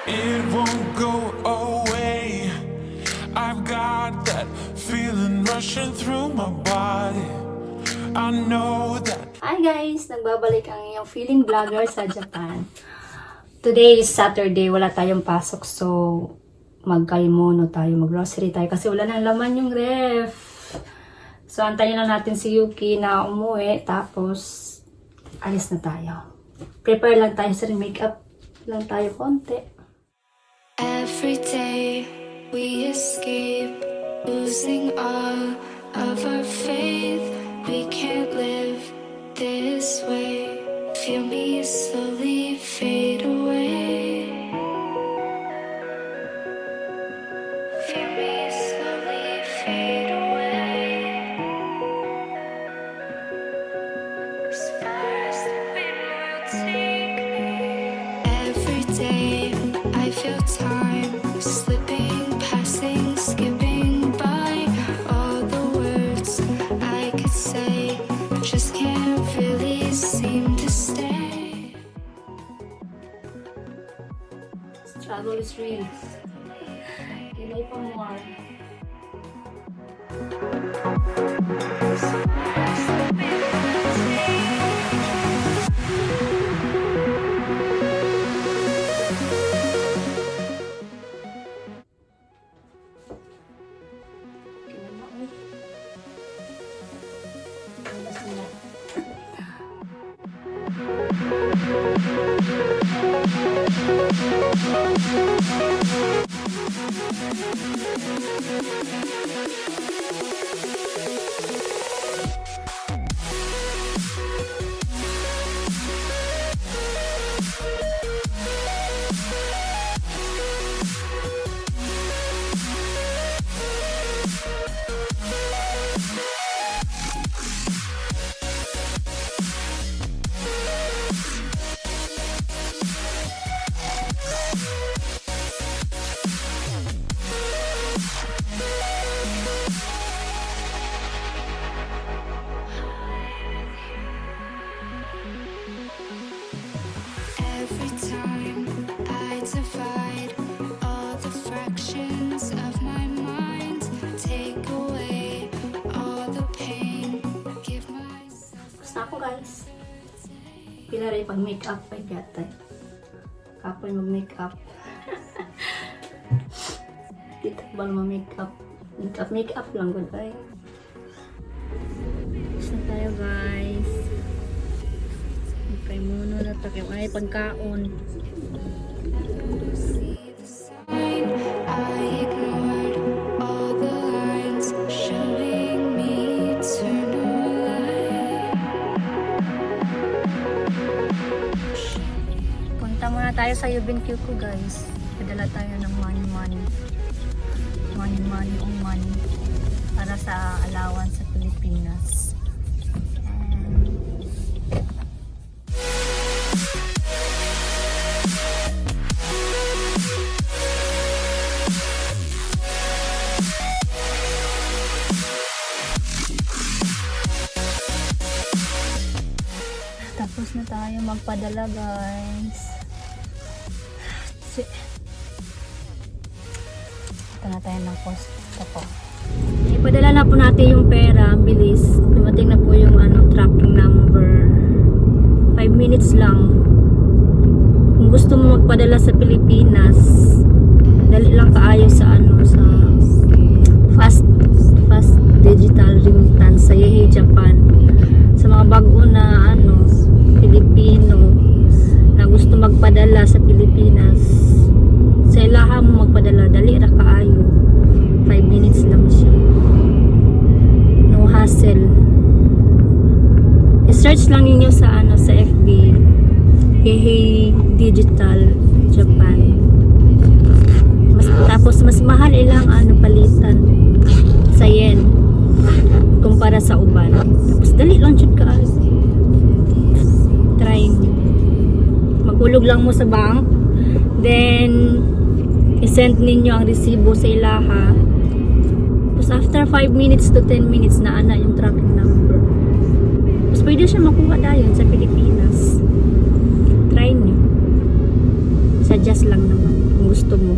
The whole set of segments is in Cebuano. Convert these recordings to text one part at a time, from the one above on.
It won't go away. I've got that feeling rushing through my body. I know that. Hi guys! Nagbabalik ang iyong feeling vlogger sa Japan. Today is Saturday, wala tayong pasok, so magkaimono tayo, maggrocery tayo kasi wala nang laman yung ref. So antayin lang natin si Yuki na umuwi, tapos alis na tayo. Prepare lang tayo sa makeup lang tayo konti. Every day we escape, losing all of our faith. We can't live this way. Feel me slowly fade away. Feel me slowly fade away. As far as the wind will take me. Every day I feel time slipping, passing, skipping by. All the words I could say just can't really seem to stay. Struggle is real. Ilay pa more. As far as the wind will take me. Kinama, oy. Alas nila. Every time I divide all the fractions of my mind, take away all the pain, give myself. Tapos na ako, guys. Pila rin pag makeup ay gatay. Kapoy mag-makeup. Dito ba ma-makeup? Makeup, makeup lang good ay. Tapos na tayo, guys. Okay, muna na tayo. Ay, pagkaon. See the sign. I ignored all the lines showing me eternal light. Punta muna tayo sa Yubenkyuku, guys. Padala tayo ng money money. Money money o money. Para sa allowance sa Pilipinas. And tapos na tayo magpadala, guys. Ito na tayo ng post po. Ipadala na po natin yung pera. Ang bilis. Dumating na po yung ano, tracking number. 5 minutes lang. Kung gusto mo magpadala sa Pilipinas, dali lang kaayo sa ano sa fast fast digital remittance sa Yehe Japan. Sa mga bago na ano Pilipino na gusto magpadala sa Pilipinas, sa ilaha mo magpadala, dali ra kaayo. 5 minutes lang siya, no hassle. I-search lang ninyo sa ano sa FB, Hehe Digital Japan. Mas tapos mas mahal ilang ano palitan sa yen kumpara sa uban. Tapos dali lang jud kaayo. Try nyo. Maghulog lang mo sa bank, then i-send ninyo ang resibo sa ilaha. Tapos after 5 minutes to 10 minutes na ana yung tracking number. Tapos pwede siya makuha dayon sa Pilipinas. Try nyo. Suggest lang naman. gusto mo.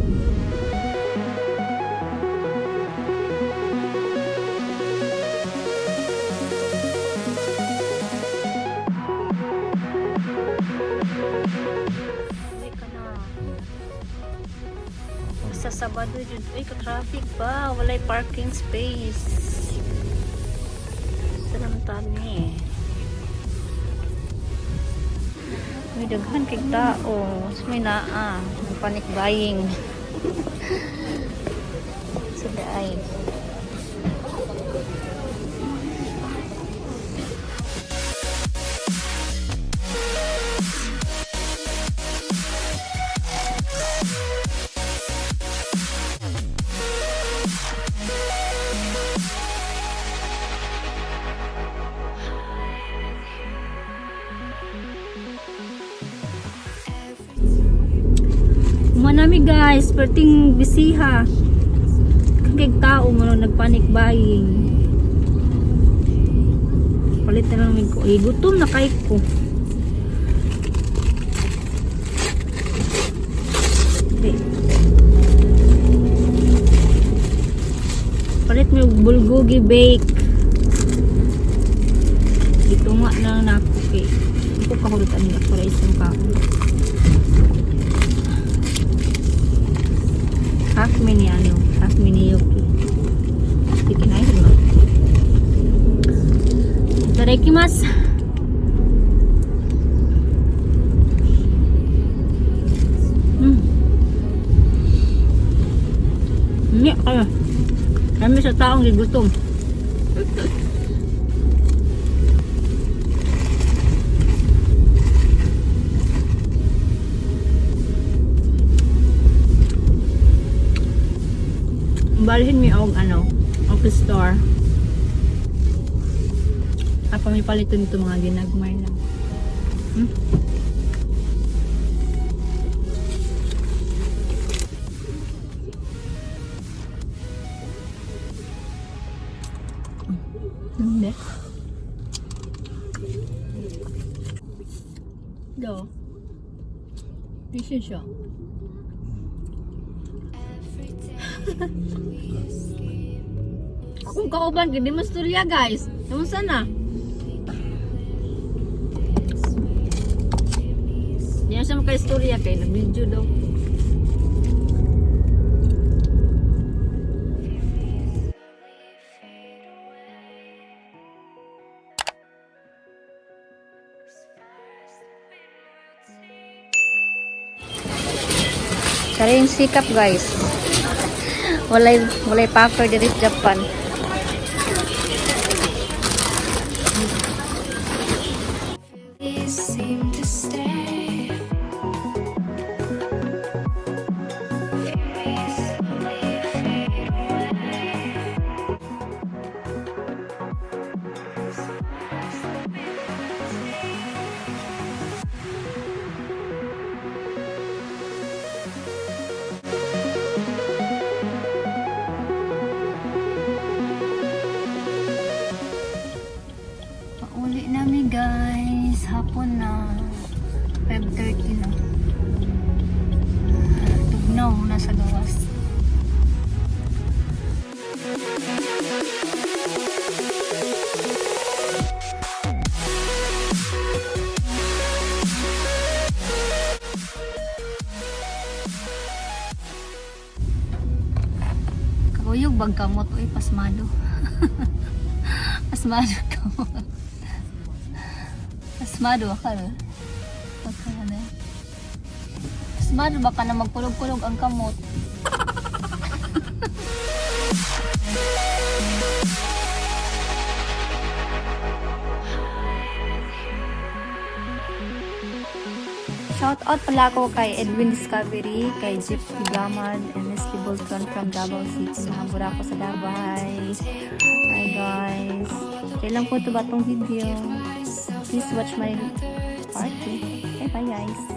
Uwi ka na. Sa Sabado jud, uy, ka-traffic ba? Walay parking space. Sa naman tani eh. May daghan kay tao. Mas may naa. Ang panic buying. Sila ay. Manami guys, perting bisiha. Kagig tao mo nagpanic buying. Palit na lang ko. Eh, gutom na kay ko. Di. Palit mo yung bulgogi bake. Ito nga lang na ako kay. Hindi ko kahulutan nila para isang kaon. Half mini ano, half mini yuki. Kikinain mo. Itadakimasu. Hindi kayo. Kami sa taong gigutom. Balhin mi og ano, og store. Apa may paliton nito mga ginagmay lang. Hindi. Do. This siya. Every day we escape. Akong kauban, gindi mo storya guys. Namunsa na? Hindi na siya makaistorya kay na-video daw. Sariling sikap guys. Walay puffer diri sa Japan. These seem to stay. Feel me slowly fade away. As far as the wind will take. Pauli nami guys. Hapon na. 5:30 na. Tugnaw na sa gawas. Kakuyog bag kamot uy pasmado. Pasmado kamot. Pasmado ka no? Baka na. Pasmado baka na magkulog-kulog ang kamot. Shout out pala ako kay Edwin Discovery, kay Jeep Tigaman, and Leslie Bolton from Davao City. Mga burako sa Davao. Hi guys. Kailan po ito ba itong video? Please watch my part 2. Bye bye guys.